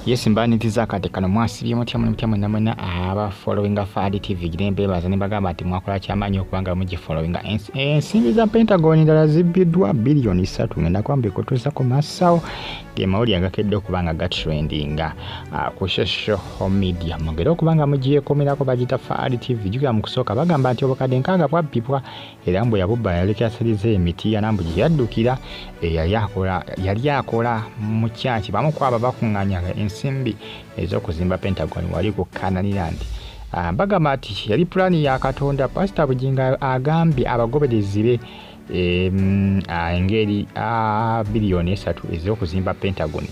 Yes, mbaniriza akadde kano. Mwasibye mutya? Muli mutya mwenna mwenna aba followinga Fahad TV? Gire mbebaza ne mbagamba nti mwakola kyamaanyi okuba nga mugifollowinga. Ensimbi za Pentagon ndala zibbiddwa, biliyoni 3. Ngenda kuba mbikutuusa ku masawo ge mawulire agakedde okuba nga gatrendinga ku social media. Mugere okuba nga mugyekomerako, bagita Fahad TV. Jjukira mu kusooka bagamba nti obukadde 60 bwabbibwa, era mbu yabubba yaleka yasaliza emiti yana, mbu gye yaddukira. Yali akola mu kyaki, bamu ku abo bakuŋŋaanyanga ensimbi ez'okuzimba Pentagon wali ku Canaanland. Bagamba nti yali pulaani ya Katonda. Pasita Bugingo agambye abagoberezi be engeri biliyoni 3 ez'okuzimba Pentagon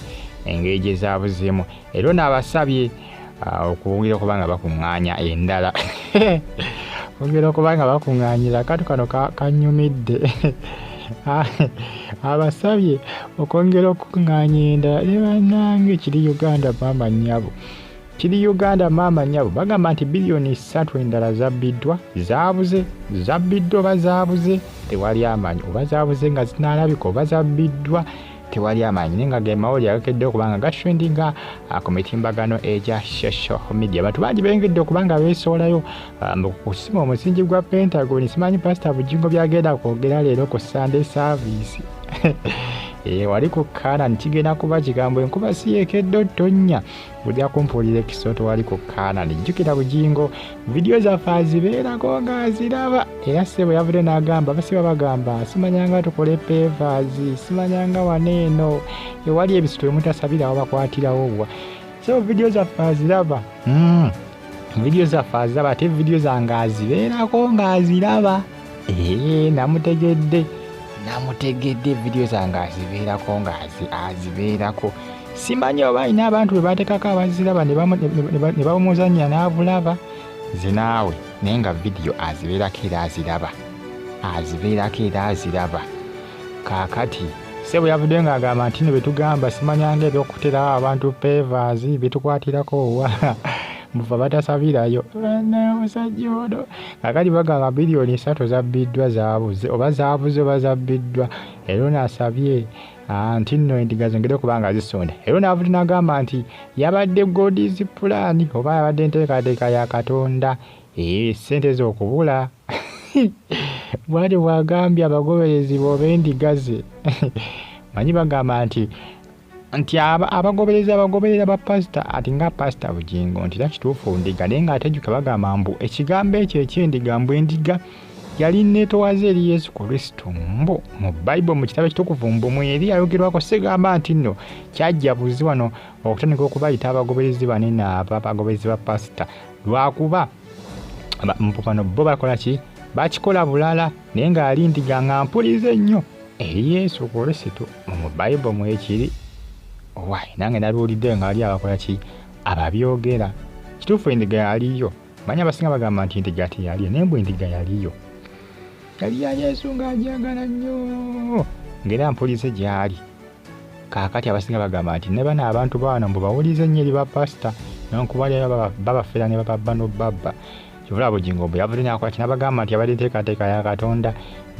engeri gye zaabuzeemu, era ono abasabye okwongera okuba nga bakuŋŋaanya endala, ongera okuba nga bakuŋŋaanyira. Akatu kano kanyumidde. Abasabye okwongera okukuŋŋaanya endala. Ne bannange, kiri Uganda maama nnyabo, kiri Uganda maama nnyabo. Bagamba nti biliyoni 3 endala zabbiddwa, zaabuze, zabbiddwa oba zaabuze tewali amanyi, oba zaabuze nga zinaalabika oba zabbiddwa tewali amaanyi, naye nga ge mawulire agakedde okuba nga gatrendinga ku mitimbagano egya social media. Abantu bangi bengedde okuba nga beesoolayo mu kusima omusingi gwa Pentagon. Simanyi Pasita Bugingo byagenda kwogera leero ku Sunday service wali ku Canaan. Kigenda kuba kigambo, enkuba si yekedde otonnya, ojja kumpuulira ekisooto wali ku Canaan. Jjukira Bugingo vidiyo zaffe azibeerako ng'aziraba, era ssebo yavudde n'agamba basiba bagamba simanyanga tukole pavers, simanyanga wano eno ewali ebisito emutasabirawo bakwatirawo wa. So vidiyo zaffe aziraba. Vidiyo zaffe aziraba, ate vidiyo zange azibeerako ng'aziraba. Ee, namutegedde, namutegedde. Vidiyo zange azibeerako nga azibeerako. Simanyi oba alina abantu be bateekako abaziraba ne bamuzannya n'abulaba nze naawe, naye nga vidiyo azibeerako era aziraba, azibeerako era aziraba. Kaakati sebo yavuddeyo ng'agamba nti no betugamba simanyanga ebyokuterawo abantu pavers bitukwatirako wa muva batasabirayo omusajja ono. Kaakati bagamba biliyoni 3 zabbiddwa, zabuze, oba zabuze oba zabbiddwa, era ono asabye nti nno endiga zongere okuba nga zisonda. Era ono avudde n'agamba nti yabadde God's plan, oba yabadde enteekateeka ya Katonda sente z'okubula. Bw'atyo bw'agambye abagoberezi b'oba endiga ze. Manyi bagamba nti abagoberezi abagoberera ba pasita, ati nga Pasita Bugingo, nti era kituufu ndiga, naye ng'ate jjuka bagamba mbu ekigambo ekyo eky'endiga, mbu endiga yali neetowaze eri Yesu Kristo, mbu mu Bayibuli, mu kitabo ekitukuvu, mbu mweri ayogerwako. Sigamba nti nno kyajja buzi wano okutandika okubayita abagoberezi banene abo abagoberezi ba pasita, lwakuba mbu bano bo bakola ki, bakikola bulala, naye ng'ali ndiga nga mpulize nnyo eri Yesu Kristo, mu Bayibuli mwekiri. Owaayi, nange nabiwulidde ng'ali abakola ki ababyogera. Kituufu endiga yaliyo. Manyi abasinga bagamba nti endiga teyaliyo, naye mbu endiga yaliyo, yali ya Yesu ng'agyagala nnyo, ng'era mpulize gy'ali. Kaakati abasinga bagamba nti ne bano abantu baano mbu bawulize nnyo eri bapasita, newankubadde babafera ne bababba n'obbabba. Kyovula Bugingo bwe yavudde n'akola kino, abagamba nti abadde enteekateeka ya Katonda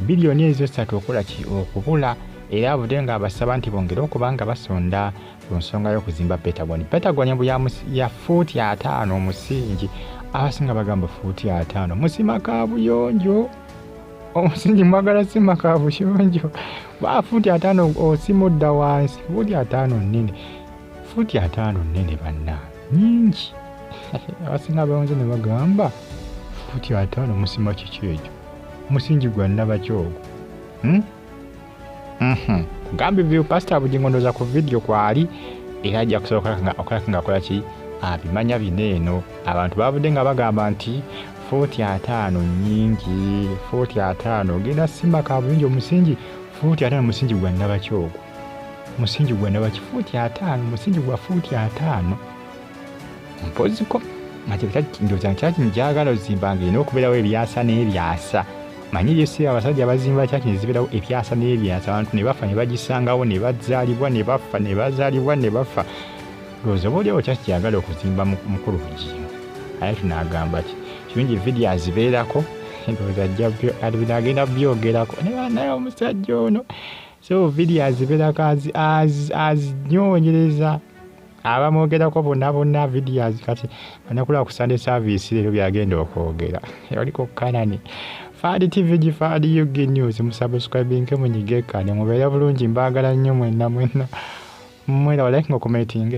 biliyoni ezo 3 okukola ki, okubula, era avudde ng'abasaba nti bongere okuba nga basonda ku nsonga y'okuzimba Pentagon. Pentagon mbu ya fuuti 50 omusingi. Abasinga bagamba fuuti 50 musima kabuyonjo, omusingi mwagala sima kabuyonjo ba fuuti 50 osima odda wansi. Fuuti 50 nnene, fuuti 50 nnene banna, nyingi. Abasinga bewunze ne bagamba fuuti 50 musima kiki ekyo, musingi gwa nnabaki ogwo, Kugambye view Pasita Bugingo ndowooza ku vidiyo kwali, era ajja kusobola okulaka nga akola ki abimanya bino. Eno abantu bavudde nga bagamba nti fuuti 50 nnyingi, fuuti 50 ogenda sima kabuyonjo omusingi fuuti 50, musingi gwa nnabaki ogwo, musingi gwa nnabaki fuuti 50, musingi gwa fuuti 50? Mpoziko ndowooza kyaki njagala ozimba nga erina okubeerawo ebyasa n'ebyasa. Manyi byesi abasajja bazimba kyaki ne zibeerawo ebyasa n'ebyasa, abantu ne bafa ne bagisangawo, ne bazaalibwa ne bafa, ne bazaalibwa ne bafa. Ndowooza oba oliawo kyaki kyeyagala okuzimba mukulu Bugingo, aye tunaagamba ki? Kirungi vidiyo azibeerako, ndowooza ajja bino agenda byogerako naye omusajja ono. So vidiyo azibeerako, azinyonyereza. Abamwogerako bonna bonna videos kati banakulaba ku Sunday service leero byagenda okwogera. Oliko Kanani. Fadi TV gi Fadi UG News, musubscribinge, munyige kane, mubeere bulungi, mbaagala nnyo mwenna mwenna. Mwera like nga commentinge.